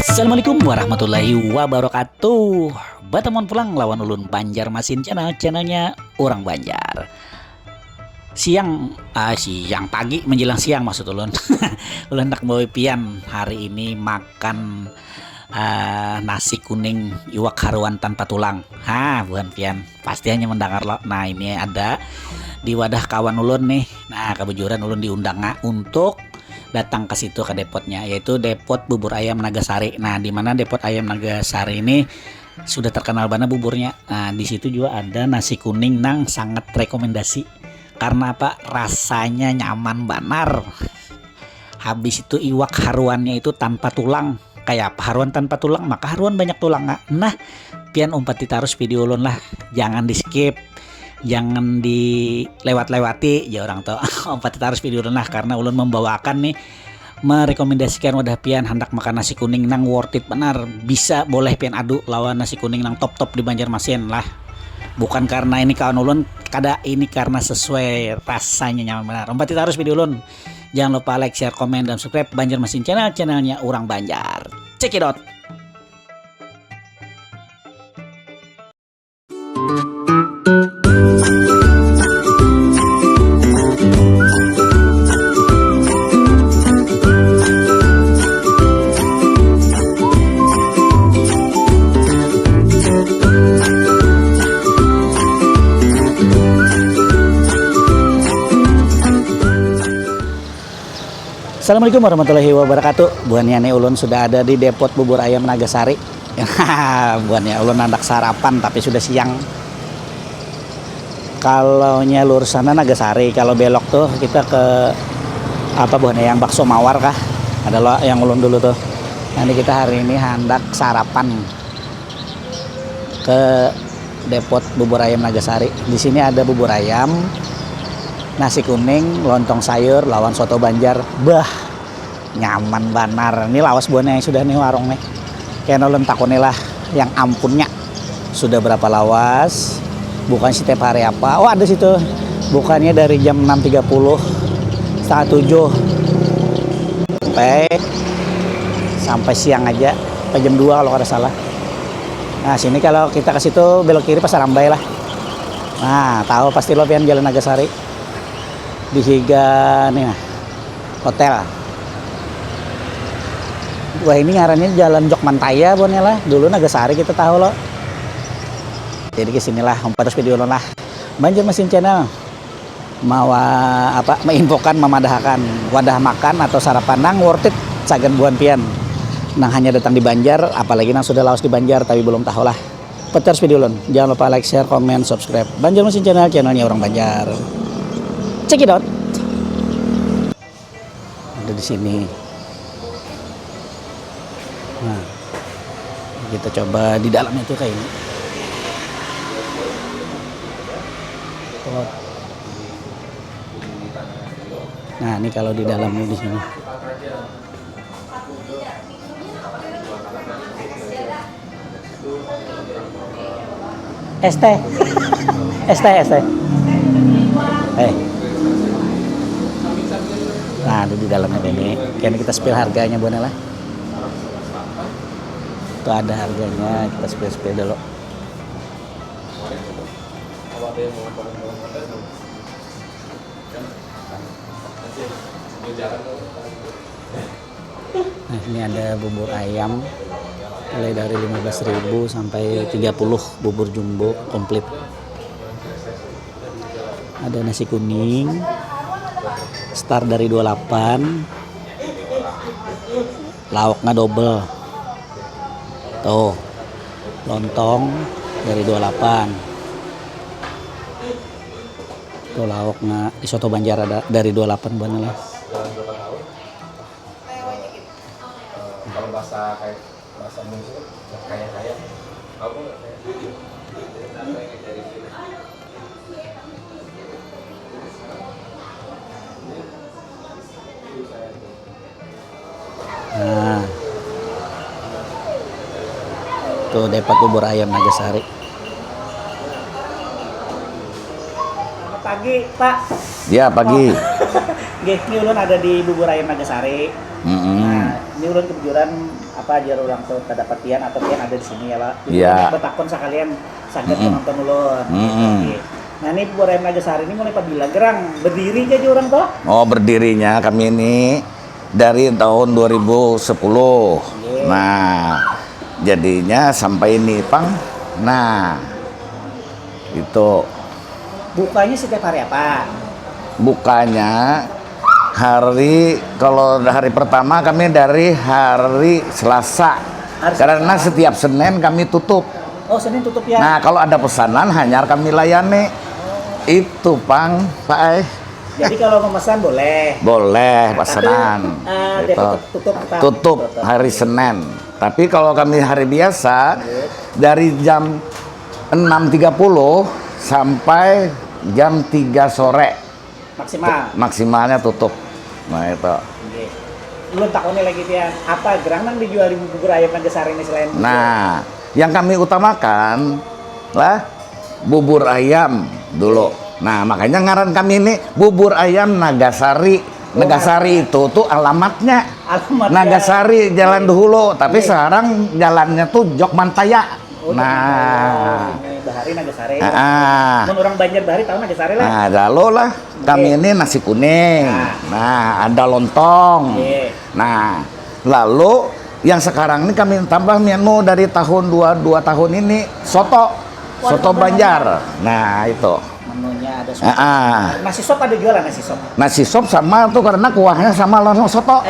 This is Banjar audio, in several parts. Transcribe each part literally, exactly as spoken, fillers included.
Assalamualaikum warahmatullahi wabarakatuh. Batamuan pulang lawan ulun Banjarmasin Channel, channelnya orang Banjar. Siang, ah, siang, pagi menjelang siang maksud ulun. Ulun hendak bawa pian hari ini makan, ah, nasi kuning iwak haruan tanpa tulang. Ha, buhan pian pasti hanya mendengar lo. Nah, ini ada di wadah kawan ulun nih. Nah, kebetulan ulun diundang, ah, untuk datang ke situ, ke depotnya, yaitu depot bubur ayam Nagasari. Nah, di mana depot ayam Nagasari ini sudah terkenal banget buburnya. Nah, di situ juga ada nasi kuning nang sangat rekomendasi. Karena apa? Rasanya nyaman banar. Habis itu iwak haruannya itu tanpa tulang. Kayak apa haruan tanpa tulang? Maka haruan banyak tulang, Kak. Nah, pian umpati tarus video ulun lah. Jangan di skip. Jangan dilewat-lewati ya orang tuh. Umpati tarus video ulun lah karena ulun membawakan nih merekomendasikan wadah pian hendak makan nasi kuning nang worth it benar, bisa boleh pian adu lawan nasi kuning nang top-top di Banjarmasin lah. Bukan karena ini kawan ulun, kada, ini karena sesuai rasanya nyaman benar. Umpati tarus video ulun. Jangan lupa like, share, komen, dan subscribe Banjarmasin Channel, channelnya orang Banjar. Check it out. Assalamualaikum warahmatullahi wabarakatuh. Buhannya nih ulun sudah ada di depot bubur ayam Nagasari. Buhannya ulun hendak sarapan tapi sudah siang. Kalau nya lurus sana Nagasari, kalau belok tuh kita ke apa buhannya yang bakso mawar kah? Ada lo yang ulun dulu tuh. Nanti kita hari ini hendak sarapan ke depot bubur ayam Nagasari. Di sini ada bubur ayam, nasi kuning, lontong sayur, lawan soto Banjar. Bah, nyaman banar. Ini lawas buahnya yang sudah nih warung nih. Kena ulun takuni lah yang ampunnya. Sudah berapa lawas? Bukan setiap hari apa? Oh, ada situ. Bukannya dari jam enam tiga puluh, setengah tujuh sampai sampai siang aja, sampai jam dua kalau kada salah. Nah, sini kalau kita ke situ belok kiri Pasar Rambai lah. Nah, tahu pasti lo pian Jalan Nagasari. Di higa nih nah, hotel. Wah, ini ngarannya Jalan Jokmantaya pokoknya lah. Dulu Nagasari kita tahu lo. Jadi ke sinilah, umpat terus video ulun lah. Banjarmasin Channel mawa apa, menginfokan, memadahakan wadah makan atau sarapan nang worth it sagan buhan pian nang hanya datang di Banjar, apalagi nang sudah lawas di Banjar tapi belum tahu lah. Peter video ulun. Jangan lupa like, share, komen, subscribe Banjarmasin Channel, channelnya orang Banjar. Check it out. Ada di sini. Nah, kita coba di dalamnya tuh kayak ini. Nah, ini kalau di dalamnya di sini. Es teh. Es teh, es teh. Eh. Nah, ada di dalamnya ini. Kayaknya kita spill harganya buahnya lah. Itu ada harganya, kita spill-spill dulu. Nah, ini ada bubur ayam mulai dari lima belas ribu sampai tiga puluh, bubur jumbo komplit. Ada nasi kuning, start dari dua puluh delapan, lauknya double. Tuh, lontong dari dua puluh delapan. Tuh lauknya di soto Banjar ada dari dua puluh delapan buahnya lah. Kalau bahasa kayak bahasa Indonesia, kaya-kaya. Aku nggak kaya. Nah. Tuh, dapat bubur ayam Nagasari. Selamat pagi, Pak. Ya, pagi. Oh. Nggih, ini ulun ada di bubur ayam Nagasari. Mm-mm. Nah, Ini ulun kebujuran apa ajar orang tuh kada dapat pian atau pian ada di sini ya lah. Jadi Iya. Banyak betakon sekalian sangat Mm-mm. penonton ulun. Mm-mm. Oke. Nah ini bubur ayam Nagasari ini mulai pabila gerang berdiri jadi orang tuh. Oh, berdirinya kami ini dari tahun dua ribu sepuluh. Iya. Nah, jadinya sampai ini pang. Nah, itu Bukanya setiap hari apa? Bukanya hari, kalau hari pertama kami dari hari Selasa. Hari Karena Selasa. Setiap Senin kami tutup. Oh Senin tutup ya. Nah, kalau ada pesanan hanyar kami layani. Itu pang, Pak eh. Jadi kalau memesan boleh. Boleh Tapi pesanan. eh, Gitu. Depot tutup tetap. Tutup hari Senin. Tapi kalau kami hari biasa dari jam enam tiga puluh sampai jam tiga sore Maksimal. Maksimalnya tutup. Nah, itu. Oke. Ulun takoni lagi pian, apa gerang nang dijual di bubur ayam Nagasari ini selain bubur? Nah, yang kami utamakan lah bubur ayam dulu. Nah, makanya ngaran kami ini bubur ayam Nagasari. Nagasari itu tuh alamatnya. Alamatnya. Nagasari Jalan Dahulu, tapi Iya. Sekarang jalannya tuh Jok Mantaya. Oh, Nah, Nagasari. Ini bahari Nagasari. Ah. Mun orang Banjar bahari tahu Nagasari lah. Nah, lalu lah kami Iya. Ini nasi kuning. Nah. Nah, ada lontong. Iya. Nah, lalu yang sekarang ini kami tambah menu dari tahun dua dua tahun ini soto. Soto Banjar. Nah, itu. Menunya ada sop. Ah, ah. Nasi sop ada jualan nasi sop. Nasi sop sama tuh karena kuahnya sama lawan soto.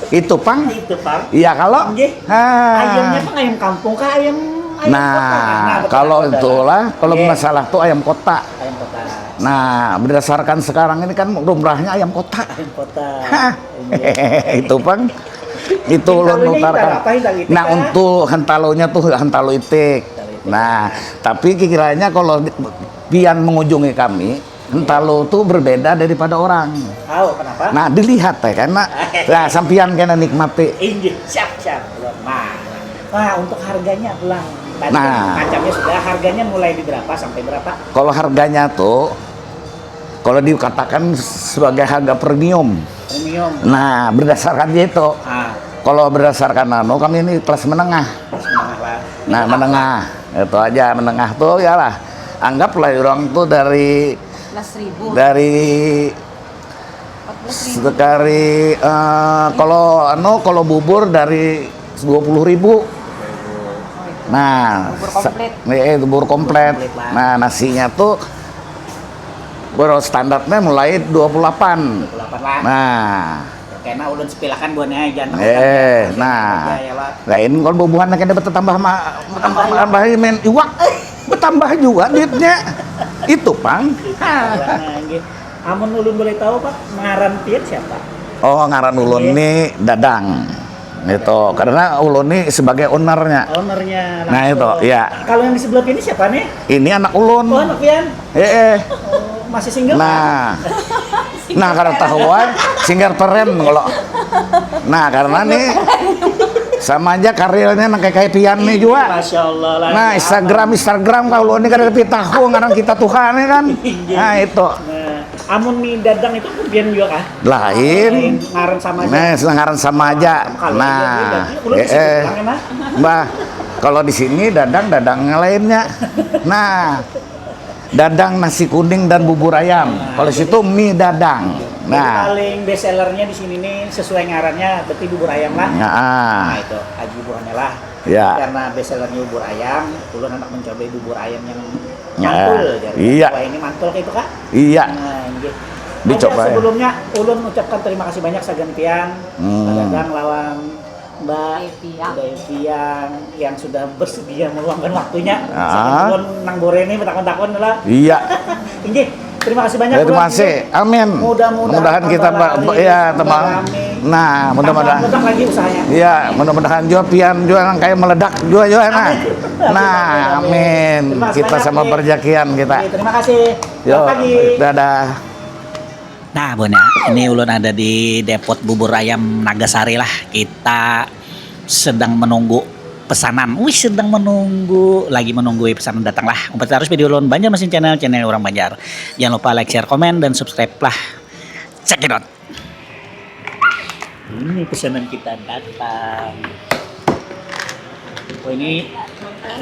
Itu pang. Itu pang. Iya kalau. Nggih. Ah. Ayamnya pang ayam kampung kah ayam ayam Nah, kota? Nah, betul, Kalau betul. Itulah kalau Nggih. Masalah tuh ayam kota. Ayam kota. Nah, berdasarkan sekarang ini kan lumrahnya ayam kota. Ayam kota. Hah. Nggih. Itu pang. Itu ulun Hentalunya nutarakan. Apa, hentalu itik Nah, kah? Untuk hentalunya tuh hentalu itik. Hentalu itik. Nah, tapi kiranya kalau pian mengunjungi kami, hentalu tuh berbeda daripada orang. Tahu kenapa? Nah, dilihat ya karena nah, sampian kena nikmati. Inggih, siap siap. Nah, nah untuk harganya pulang. Tadi Nah. Macamnya sudah, harganya mulai di berapa sampai berapa? Kalau harganya tuh kalau dikatakan sebagai harga premium. Premium. Nah, berdasarkan itu. Ah, Kalau berdasarkan anu kami ini kelas menengah. Menengah lah. Nah, menengah. Itu aja menengah tuh ya lah. Anggaplah orang tuh dari Plus seribu. Dari Empat belas ribu. Sekali eh, kalau anu kalau bubur dari dua puluh ribu. Nah, Bubur komplit. Eh, bubur komplit. Komplit lah. Nah, nasinya tuh baru standarnya mulai dua puluh delapan. Delapan lah. Nah, Karena ulun sepilakan buahnya jangan eh, nah. Ya, ya lah. Lain kalau bubuhan kena bertambah ma- tambah main iwak. Bertambah juga duitnya. Itu pang. Nah, nggih. Amun ulun boleh tahu Pak, ngaran pian siapa? Oh, ngaran ulun Iya. Nih Dadang. Itu karena ulun nih sebagai ownernya. Ownernya Nah, langsung. Itu, iya. Kalau yang di sebelah sini siapa nih? Ini anak ulun. Oh, anak pian. Eh, eh. Oh, masih single? Nah. Nah, karena tahuan single terem kalau. Nah, karena nih sama aja karirnya nang kayak pian nih juga. Masya Allah lah. Nah, Instagram, Instagram kalau ini kada tapi tahu ngaran kita Tuhan ya kan. Nah, itu. Nah, amun Nih Dadang itu pun pian juga kah? Lain. Ngaran sama aja. Nah, ngaran sama aja. Kalau Nah, iya, iya, iya. Ulun eh, bisa eh. bilang, enak. Bah, kalau di sini Dadang, Dadang yang lainnya. Nah, Dadang nasi kuning dan bubur ayam. Kalau situ mie Dadang. Jadi Nah, paling best sellernya di sini nih sesuai ngarannya berarti bubur ayam lah. nah, ah, Nah itu aji buhannya lah. Ya. Karena best sellernya bubur ayam, ulun hendak mencoba bubur ayam yang Ya. mantul. Jadi. Iya. Wah ini mantul kayak itu kak? Iya. Nah, nggih. Dicoba, Aja, ya. Sebelumnya ulun ucapkan terima kasih banyak sagan pian, Hmm. Dadang lawan Mbak Evian. Mbak Evian yang sudah bersedia meluangkan waktunya. Ah. Ulun nang bore nih bertakon-takon lah. Iya. Inggih, terima kasih banyak. Ya, terima Ulun. kasih. Amin. Mudah-mudahan Mudah-mudahan kita tambah ba- rame, ya, tambah tambah. Rame. Nah, mudah-mudahan. Tambah lagi usahanya. Ya, mudah-mudahan juga pian juga nang kayak meledak juga juga nah. Amin. Nah, amin. Terima kasih Kita banyak, sama Ki. perjakian kita. Oke, terima kasih. Yo, Selamat pagi. Dadah. Nah, Bunda, ini ulun ada di depot bubur ayam Nagasari lah. Kita sedang menunggu pesanan. Wih, sedang menunggu, lagi menunggu pesanan datang lah. Umpat terus video ulun Banjarmasin Channel, channel orang Banjar. Jangan lupa like, share, komen, dan subscribe lah. Check it out. Ini pesanan kita datang. Oh, ini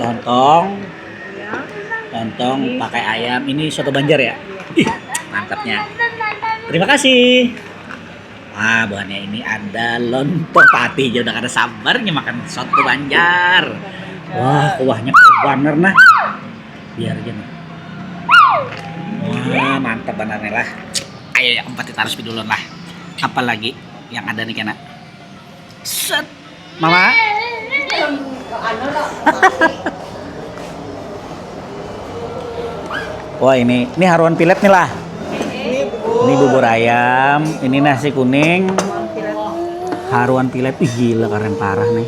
lontong. Lontong pakai ayam. Ini soto Banjar ya? Ih, mantapnya. Terima kasih. Wah, buhannya ini ada lontong pati aja udah kada sabarnya makan soto Banjar. Wah, kuahnya keruh banar nah. Biar aja nih. Wah, mantap banar nih lah. Ayo ya, empat tarus pidulun lah. Apalagi yang ada nih kena. Set. Mama. Wah, ini, ini haruan pilet nih lah. Ini bubur ayam, ini nasi kuning. Haruan pilet, ih gila keren parah nih.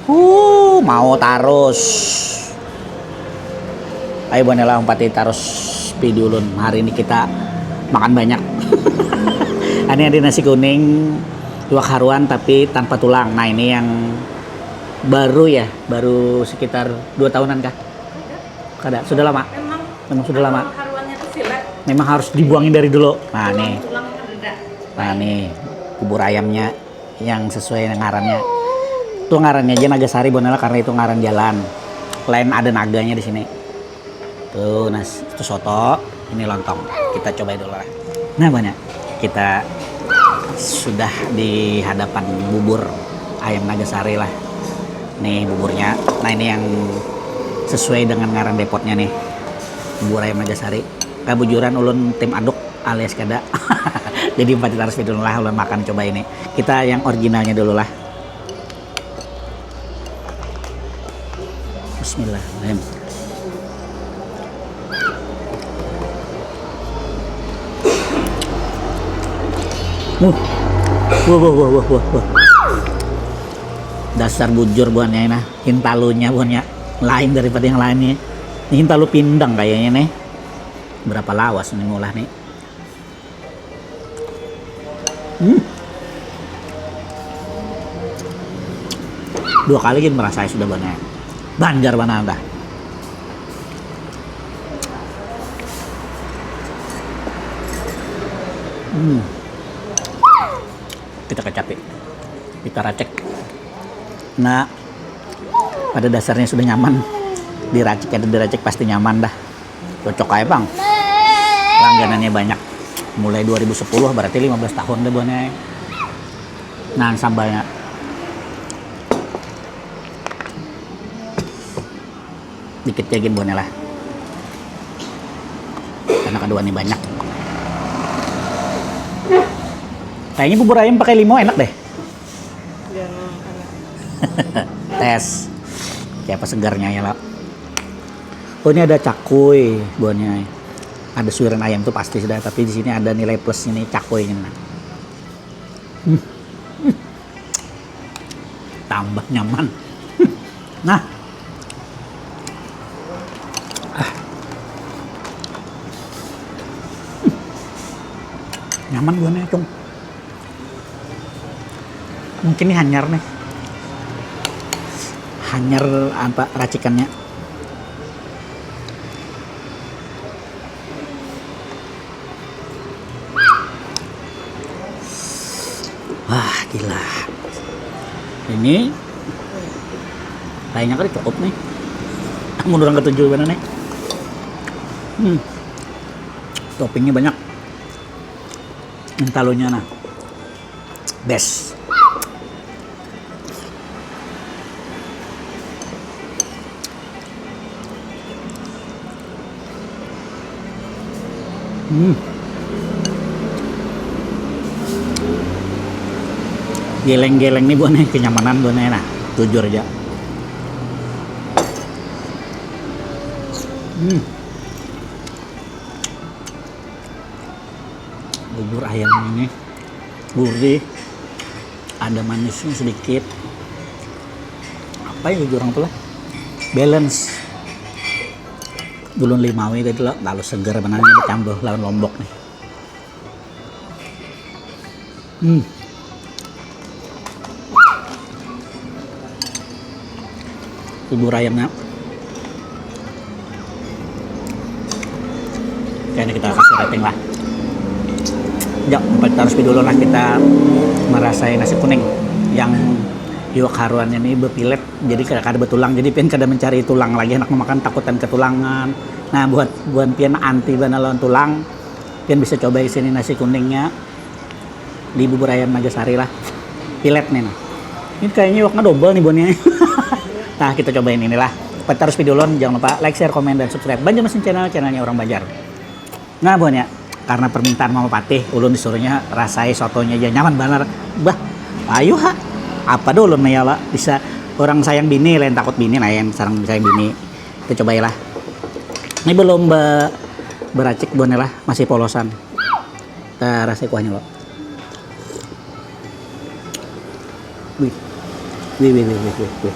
Huh, mau tarus. Ayo buhannya lah umpati tarus pidi ulun. Hari ini kita makan banyak. Ini ada nasi kuning, iwak haruan tapi tanpa tulang. Nah, ini yang baru ya, baru sekitar dua tahunan kah? Kada, sudah lama. Memang, memang sudah lama. Haruannya tuh silat. Memang harus dibuangin dari dulu. Nah, nih. Tulang, tulang itu beda. Nah, nih, bubur ayamnya yang sesuai dengan ngarannya. Itu ngarannya aja Nagasari, buhannya lah, karena itu ngaran jalan. Lain ada naganya di sini. Tuh, nah, itu soto, ini lontong. Kita cobain dulu lah. Nah, buhannya, kita sudah di hadapan bubur ayam Nagasari lah. Nih buburnya. Nah, ini yang sesuai dengan ngaran depotnya nih. Bubur ayam Nagasari. Kabujuran ulun tim aduk alias kada. Jadi empat harus dulu lah ulun makan coba ini. Kita yang originalnya dulu lah. Bismillahirrahmanirrahim. Wah. Wah, wah, wah, wah, wah, wah. Dasar bujur buhannya nah. Hintalunya buhannya lain daripada yang lainnya. Ini hintalu pindang kayaknya nih. Berapa lawas ini mulah nih. Hmm. Dua kali gin merasa sudah banyak. Banjar mana dah. Hmm. Kita kecapi. Kita racek. Nah, pada dasarnya sudah nyaman. Diracik ada diracik pasti nyaman dah. Cocok aja bang. Langganannya banyak. Mulai dua ribu sepuluh berarti lima belas tahun deh buahnya. Nah, sambalnya. Dikit aja gin buahnya lah. Karena kedua ini banyak. Kayaknya bubur ayam pakai limo enak deh. Tes. Kayak apa segarnya ya lah. Oh, ini ada cakui buahnya. Ada suiran ayam tuh pasti sudah, tapi di sini ada nilai plus ini cakui ini. Nah. Hmm. Tambah nyaman. Nah. Ah. Nyaman buahnya, Cung. Mungkin ini hanyar nih. Hanyar apa racikannya. Wah, gila. Ini kayaknya kan cukup nih. Mun orang ketujuh mana nih? Hmm. Toppingnya banyak. Hintalunya nah. Best. Hmm. Geleng-geleng nih buahnya, kenyamanan buahnya nah, jujur aja. Hmm. Bubur ayam ini gurih, ada manisnya sedikit. Apa ya jujur orang tuh lah, balance. Dulun limawi tadi lah, lalu segar benarnya bertambah lawan lombok nih. Hmm. Bubur ayamnya. Kayaknya kita kasih rating lah. Ya, empat harus dulu lah kita merasai nasi kuning yang iwak haruannya ini bepilet, jadi kada kada betulang, jadi pian kada mencari tulang lagi, anak memakan takutan ketulangan. Nah, buat buat pian anti bana lawan tulang, pian bisa coba di sini nasi kuningnya di bubur ayam Nagasari lah, pilet nih nah. Ini kayaknya iwaknya double nih bonnya. Nah, kita cobain inilah. Empat harus videolon, jangan lupa like, share, komen, dan subscribe Banjarmasin Channel, channelnya orang Banjar. Nah, buhannya, karena permintaan Mama Patih, ulun disuruhnya rasai sotonya aja nyaman banar. Bah, ayo ha. Apa dah ulun naya lah, bisa orang sayang bini lain takut bini lain sarang sayang bini. Kita cobai lah. Ini belum be beracik buhannya lah, masih polosan. Kita rasai kuahnya lo. Wih. Wih, wih, wih, wih, wih, wih.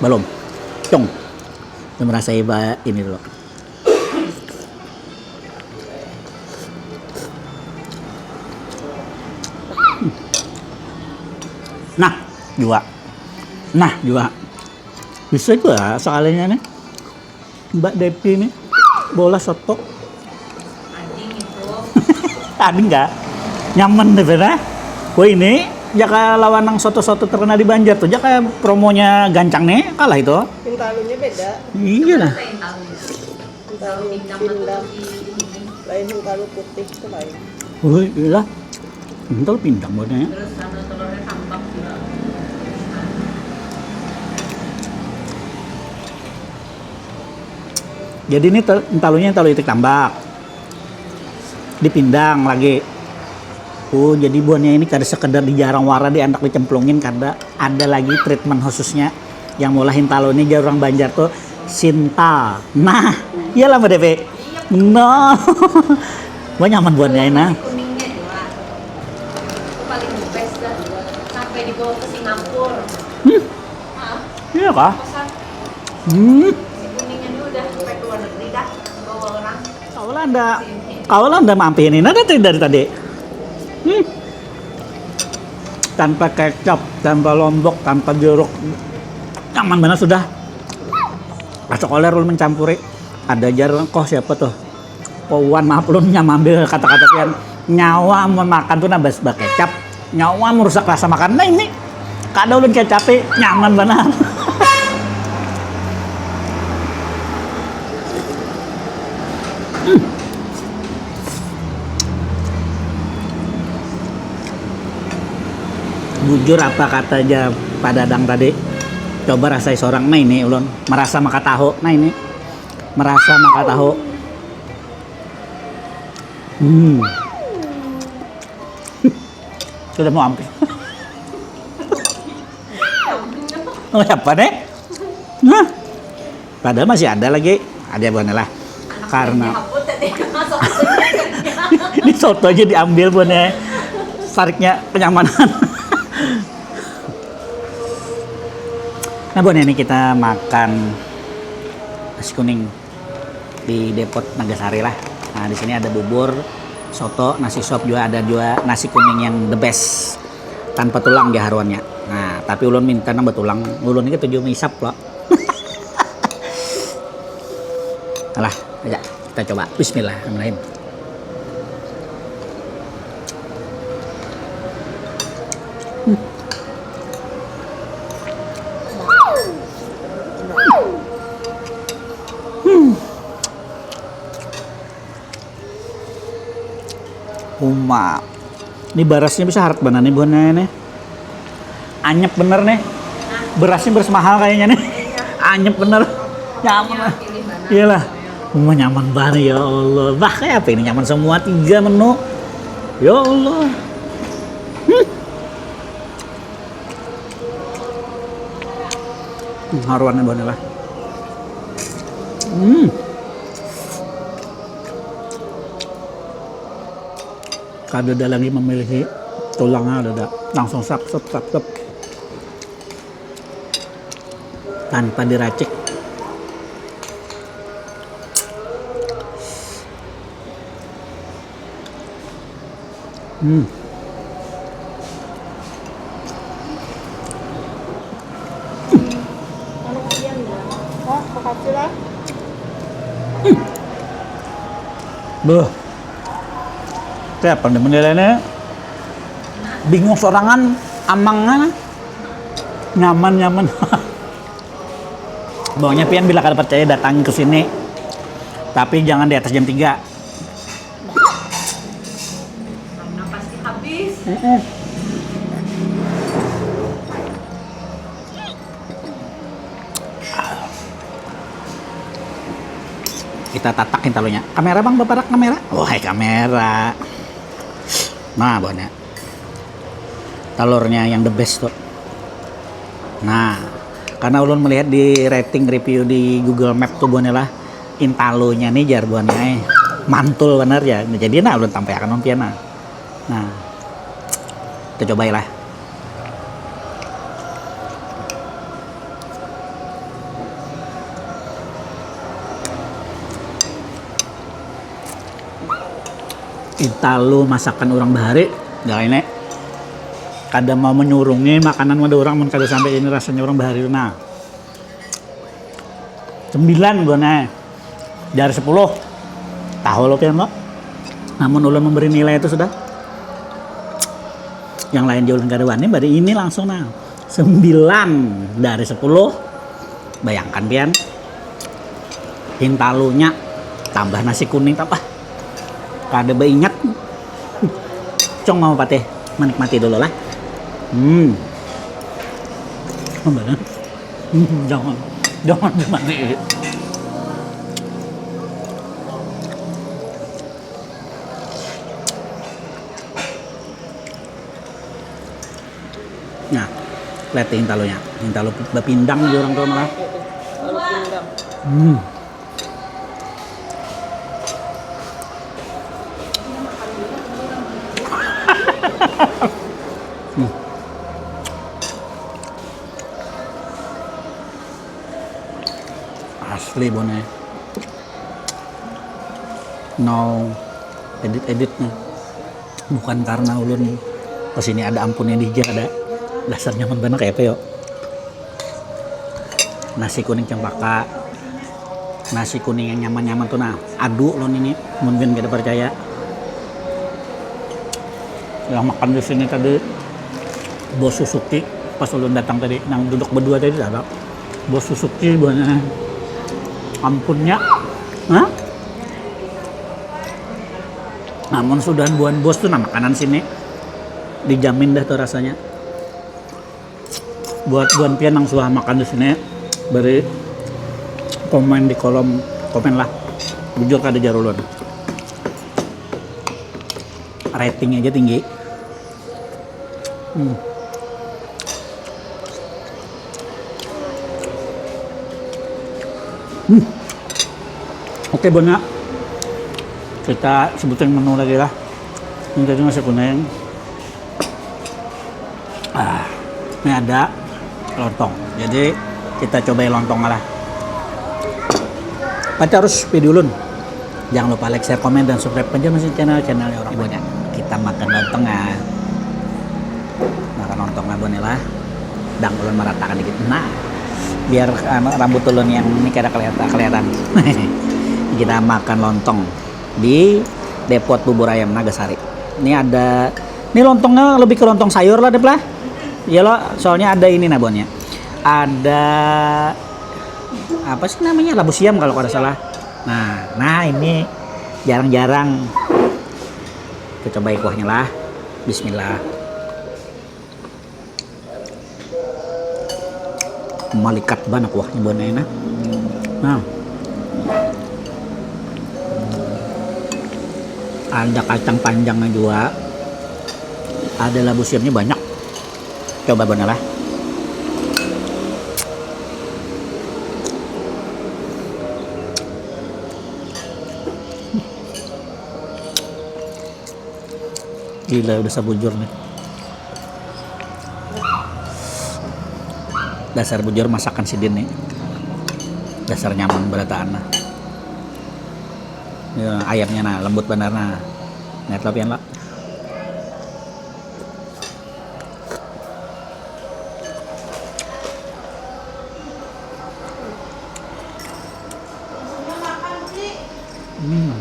Belum. Cong. Belum rasai ba ini dulu. Nah, jua. Nah, jua. Bisa jua sekalinya nih. Mbak Depi nih. Bola soto. Tadi enggak? Nyaman deh, Bena. Wah, ini jaka lawan nang soto-soto terkenal di Banjar tuh, jaka promonya gancang nih, kalah itu. Pintalunya beda. Iya lah. Pintalu pindang. Lain pintalu putih itu lain. Oh, iya. Pintalu pindang buatnya. Terus sama telurnya tambak juga. Jadi ini tel- pintalunya talu itik tambak. Dipindang lagi. Oh, jadi buahnya ini kada sekedar dijarang wara, diandak dicemplungin, kada, ada lagi treatment khususnya yang maulah hintalu ini, jar orang Banjar tuh sintal. Nah, iyalah Mbak Devi. No. Wah, nyaman buahnya ini. Kuningnya dua. Itu paling the best dah. Sampai dibawa ke Singapura. Hmm. Hah? Iya kah? Pesan. Hmm. Si kuningnya ini udah sampai ke luar negeri dah. Bawa orang. Kau lah anda, kau lah anda mampir ini, nada dari tadi. Hmm. Tanpa kecap, tanpa lombok, tanpa jeruk. Nyaman banget sudah. Acok oler ulun mencampuri. Ada jar koh siapa tuh? Kowan, maaf ulun nya mambil kata-kata pian. Nyawa mun makan tuh nabas bakecap. Nyawa merusak rasa makan. Nah ini kada ulun kecapi, nyaman banar. Hmm. Bujur apa kata aja Pak Dadang tadi, coba rasai sorang. Nah ini ulun merasa maka tahu. Nah ini merasa maka tahu. Hmm. Sudah mau hampir. Oh, apa nih? Hah? Padahal masih ada lagi. Ada buahnya lah. Karena ini soto aja diambil buahnya. Sariknya kenyamanan. Nah, buahnya ini kita makan nasi kuning di Depot Nagasari lah. Nah, di sini ada bubur, soto, nasi sop juga ada juga nasi kuning yang the best. Tanpa tulang di haruannya. Nah, tapi ulun minta nang batulang, ulun ini tujuh isap lah. Alah, aja kita coba. Bismillahirrahmanirrahim. Hmm. Hmm. Uma. Ini barasnya bisa harat banar nih buhannya nih. Anyep bener nih. Berasnya beras mahal kayaknya nih. Anyep bener. Nyaman lah. Iyalah. Uma nyaman banget ya Allah. Bah kayak apa ini nyaman semua tiga menu. Ya Allah. Hmm. Hmm, haruannya buahnya lah. Hmm. Kada ada lagi memilih tulangnya ada langsung sap sap sap sap tanpa diracik. Hmm. Oh, makasih lah. Siapa nih menilainya? Bingung sorangan, amangnya nyaman-nyaman. Pokoknya pian bila kada percaya datang ke sini. Tapi jangan di atas jam tiga. Karena pasti habis. Mm-mm. Kita tatak hintalunya. Kamera bang, baparak kamera. Wahai kamera. Nah, buahnya. Telurnya yang the best tuh. Nah, karena ulun melihat di rating review di Google Map tuh buahnya lah. Intalunya nih jar buahnya eh. Mantul bener ya. Jadi nah ulun tampaikan umpian nah. Nah, kita cobai lah. Intalu masakan orang bahari, dah ini kada mau menyurungi makanan pada orang mun kada sampai ini rasanya orang bahari nah. Sembilan buahnya dari sepuluh. Tahu lo pian lo. Namun ulun memberi nilai itu sudah. Yang lain jauh kada wani bari ini langsung nah. Sembilan dari sepuluh. Bayangkan pian. Hintalunya tambah nasi kuning tambah. Kada baingat. Cong mau patih menikmati dulu lah. Hmm. Jangan, jangan dimati. Nah, lihat hintalunya. Hintalu bapindang di orang tua malah. Hmm. Hmm. Asli bone. No edit-edit nih. Bukan karena ulun kesini ada ampunnya dija ada dasar nyaman banget kayak apa yo. Nasi kuning cempaka, nasi kuning yang nyaman-nyaman tuh nah adu lo ini mungkin kita percaya. Yang makan di sini tadi bos Suzuki pas ulun datang tadi yang duduk berdua tadi ada bos Suzuki buahnya ampunnya. Hah? Namun sudah buan bos tuh nah makanan sini dijamin dah tuh rasanya. Buat buan pian yang suah makan di sini beri komen di kolom komen lah. Bujur kada jarulun. Rating aja tinggi. Hmm. Hmm. Oke, banyak. Kita sebutin menu lagi lah. Ini tadi nasi kuning. Ah, ini ada lontong. Jadi kita cobai lontongnya lah. Pati harus video ulun. Jangan lupa like, share, komen, dan subscribe aja masih channel channelnya orang banyak. Kita makan lontong ah. Makan lontong lah buahnya lah. Dang ulun meratakan dikit. Nah, biar anu, rambut ulun yang ini kada kelihatan kelihatan. Kita makan lontong di Depot Bubur Ayam Nagasari. Ini ada, ini lontongnya lebih ke lontong sayur lah deh lah. Iya lo, soalnya ada ini nah buahnya. Ada apa sih namanya labu siam kalau kada salah. Nah, nah ini jarang-jarang. Kita cobai kuahnya lah. Bismillah. Malikat banget kuahnya buahnya nah. Nah. Ada kacang panjangnya juga. Ada labu siamnya banyak. Coba buahnya lah. Gila udah sabujur nih. Dasar bujur masakan sidin nih. Dasar nyaman berataan nah. Ya, ayamnya nah lembut benar nah. Lihat lo pian lo. Hmm.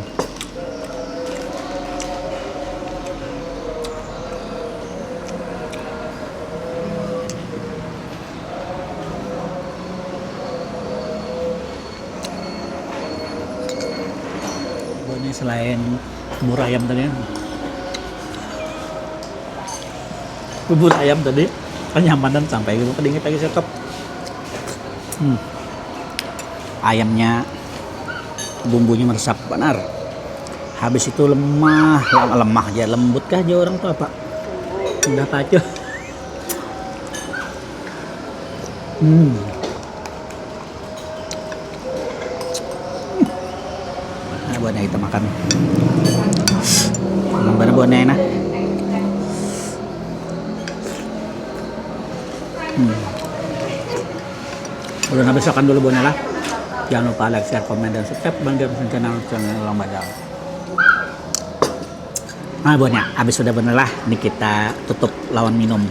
Selain bubur ayam tadi, bubur ayam tadi kenyamanan sampai gitu, kedingin lagi sekep. Hmm. Ayamnya bumbunya meresap benar. Habis itu lemah, lemah aja, lembut kah aja orang tuh apa? Udah apa aja. Hmm. Nah, buatnya kita makan. Mana buatnya enak? Hmm. Udah habis makan dulu buatnya lah. Jangan lupa like, share, komen, dan subscribe Bang James channel channel Long Badal. Nah buatnya habis sudah bener lah. Ini kita tutup lawan minum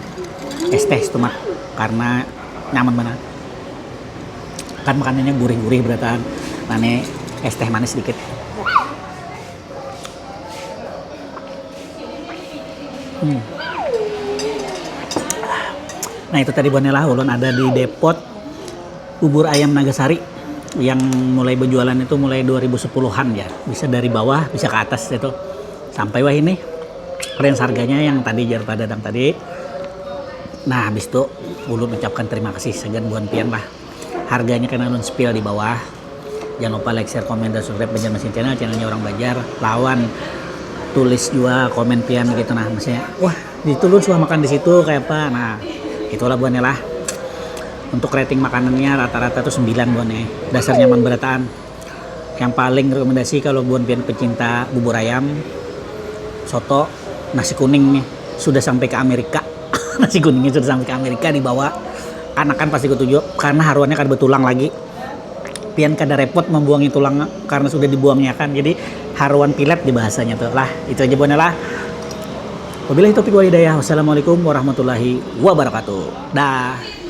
es teh setumat karena nyaman benar. Kan makanannya gurih-gurih berataan. Nah ini es teh manis sedikit. Hmm. Nah itu tadi buatnya lah ulun ada di depot bubur ayam Nagasari yang mulai berjualan itu mulai dua ribu sepuluhan ya, bisa dari bawah bisa ke atas itu sampai wah ini range harganya yang tadi jar pada dang tadi. Nah habis itu ulun ucapkan terima kasih segan buan pian lah, harganya kena ulun spill di bawah. Jangan lupa like, share, komen, dan subscribe Banjarmasin Channel, channelnya orang Banjar. Lawan tulis juga komen pian gitu nah, maksudnya wah di ulun suah makan di situ kayak apa. Nah itulah buahnya lah. Untuk rating makanannya rata-rata tuh sembilan buahnya, dasar nyaman berataan. Yang paling rekomendasi kalau buan pian pecinta bubur ayam, soto, nasi kuning nih sudah sampai ke Amerika. Nasi kuningnya sudah sampai ke Amerika dibawa, anak kan pasti ketujuh karena haruannya kada betulang lagi. Pian kada repot membuangnya tulang karena sudah dibuangnya kan, jadi haruan pilet di bahasanya tuh lah. Itu aja buahnya lah. Wabillahi taufiq wal hidayah. Wassalamualaikum warahmatullahi wabarakatuh. Dah.